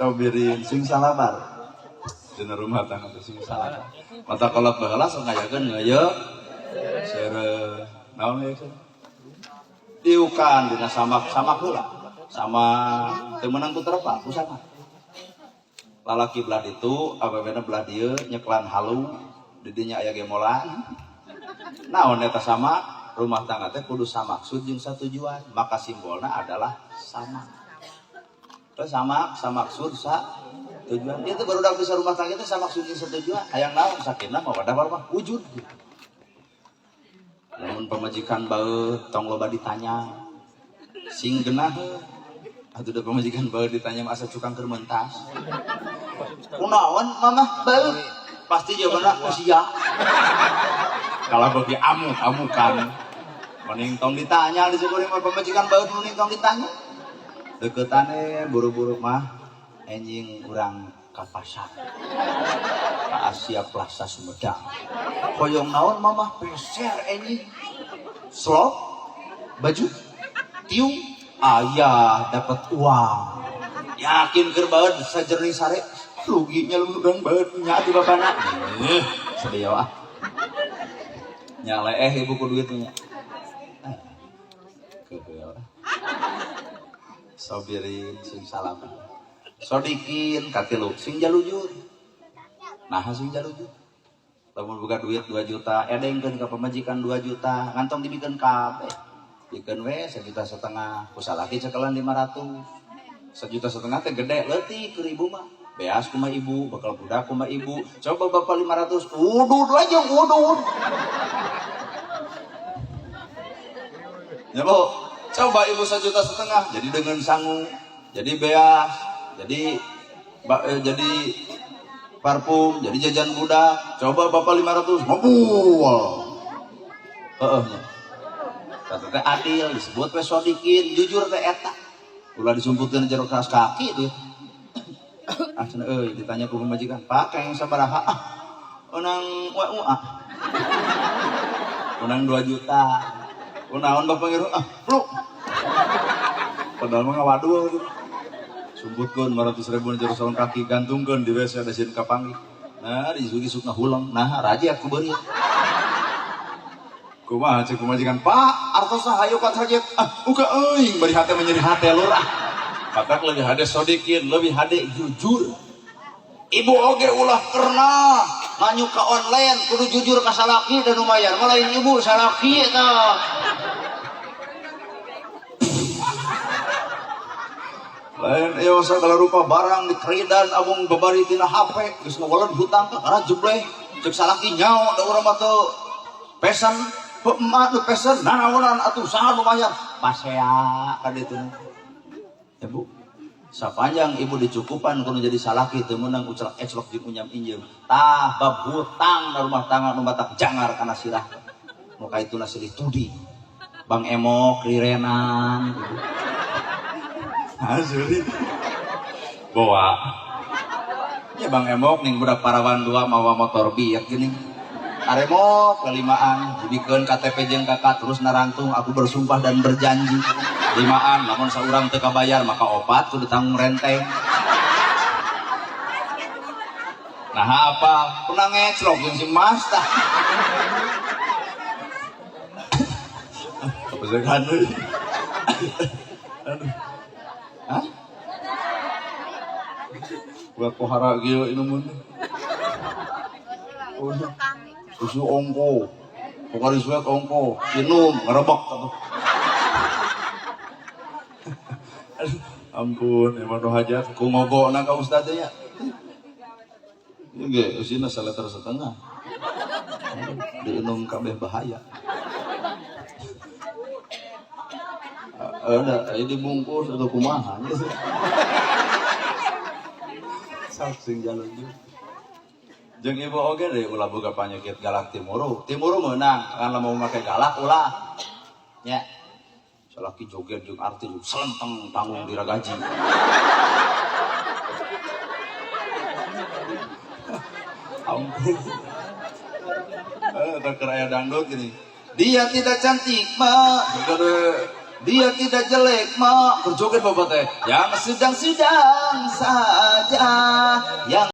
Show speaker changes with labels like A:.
A: Sobirin sing salabar. Dina rumah tangga teh sing salabar. Mata kolot baheula sok ngayakeun ngeuyeuk seureuh. Naon ngeuyeuk seureuh? Diukan dina samak samak heula. Sama teu meunang ku terpa ku sama. Lalaki belah ditu, awewena belah dieu nyeklan halu, di dinya aya gemolan. Naon eta sama? Rumah tangga teh kudu samaksud jeung satujuan, maka simbolna adalah sama. Terus sama, samaksud sa tujuan. Itu baru udah bisa rumah tangga itu samaksud jeung satujuan. Hayang naon sakinah mawaddah warahmah wujud. Lamun pamajikan baeut tong loba ditanya. Sing genah atuh da pamajikan baeut ditanya mah asa cukang keur mentas. Kunaon mamah baeut? Pasti jawabanna usia. Kalau bagi amuk-amukan mending tong ditanya disebut mah pamajikan baeut mending tong ditanya. Deketane buru-buru mah enjing urang ka pasar. Ka Asia Plaza Sumedang. Hoyong naon mamah peser enjing. Slop, baju, tiung, ayah dapat uang. Yakin keur baeut sajernih sare ruginya lu urang baeut nya atuh bapana. Sedih ah. Nya leeh ibu ku duitnya. Keheul. Sobirin sing salaman. Sodikin katilu sing jalujur. Nah sing jalujur. Lamun boga duit 2 juta, edengkeun ka pamajikan 2 juta, ngantong dibikeun kabeh. Bikeun we 1,5 juta, ku salaki cekelan 500. 1,5 juta teh gede leutik keur ibu mah. Beas kumaha ibu, bakal budak kumaha ibu. Coba bapak 500, udud aja udud. Ya bu, coba ibu 1,5 juta, jadi dengan sangu, jadi beas, jadi jadi parfum, jadi jajan budak. Coba bapak 500, mobil. Heeh. Kata teh adil disebut we sodikin, jujur teh eta. Ulah disumputkeun jero keras kaki tuh. Ah cenah euy ditanya ku pamajikan, "Pak, keng sabaraha?" Ah, unang wa ah. Unang 2 juta. Kunaon bapak ngiru? Ah, lu. Padahal mah ngawadul gitu. Sumputkeun 500 ribu jero sarung kaki gantungkeun di WC ada sieun kapanggih. Nah, disuk-isuk ngahuleng. Nah, raja aku beurit. Kumaha cek pamajikan, "Pak, artosna hayu ka target." Ah, uka euy, bari hate mah nyeri hate lur ah. Katak lebih hade sodikin, lebih hade jujur. Ibu oge ulah pernah nganyu ka online kudu jujur ka salaki dan lumayan. Malah lain ibu salaki eta. Lain ieu segala rupa barang dikeridan abung babari tina HP geus ngawaled hutang ka karena jebleh cek salaki nyao da urang mah teu pesen heuh emak nu pesen nanaonan atuh saha nu mayar pasea ka ditu. Ya bu, sapanjang ibu dicukupan kudu jadi salaki teu meunang uclak eclok jeung unyam injem. Tah bab hutang na rumah tangga nu batak jangar kana sirah. Nu kaituna silih tudi. Bang Emok rirenan ibu. Asli. Bawa. Ya Bang Emok ning budak parawan dua mawa motor biak gini. Aremok kelimaan dibikeun KTP jeung kakak terus narangtung aku bersumpah dan berjanji. Limaan lamun saurang teu kabayar maka opat kudu tanggung renteng. Nah apa? Pernah ngeclok jeung si Mas tah. Kepesekan euy. Aduh. Hah? Buat pohara kieu inumun. Susu ongko. Pokoknya suet ongko, minum ngerebek atuh. Aduh, ampun, emang nu hajat ku ngogona ka ustaz nya. Ieu ge usina 1,5 liter. Diinum kabeh bahaya. Ada, ini dibungkus atau kumaha nya. Sok sing jalur juga. Jeung ibu oge deui ulah boga panyakit galak timuru. Timuru meunang, kan lamun make galak ulah. Nya. Salaki joget jeung arti jeung selenteng panggung diragaji. Ampun. Tak aya dangdut gini. Dia tidak cantik, mah. Dia tidak jelek mah, keur joget bapak teh. Yang sedang-sedang saja yang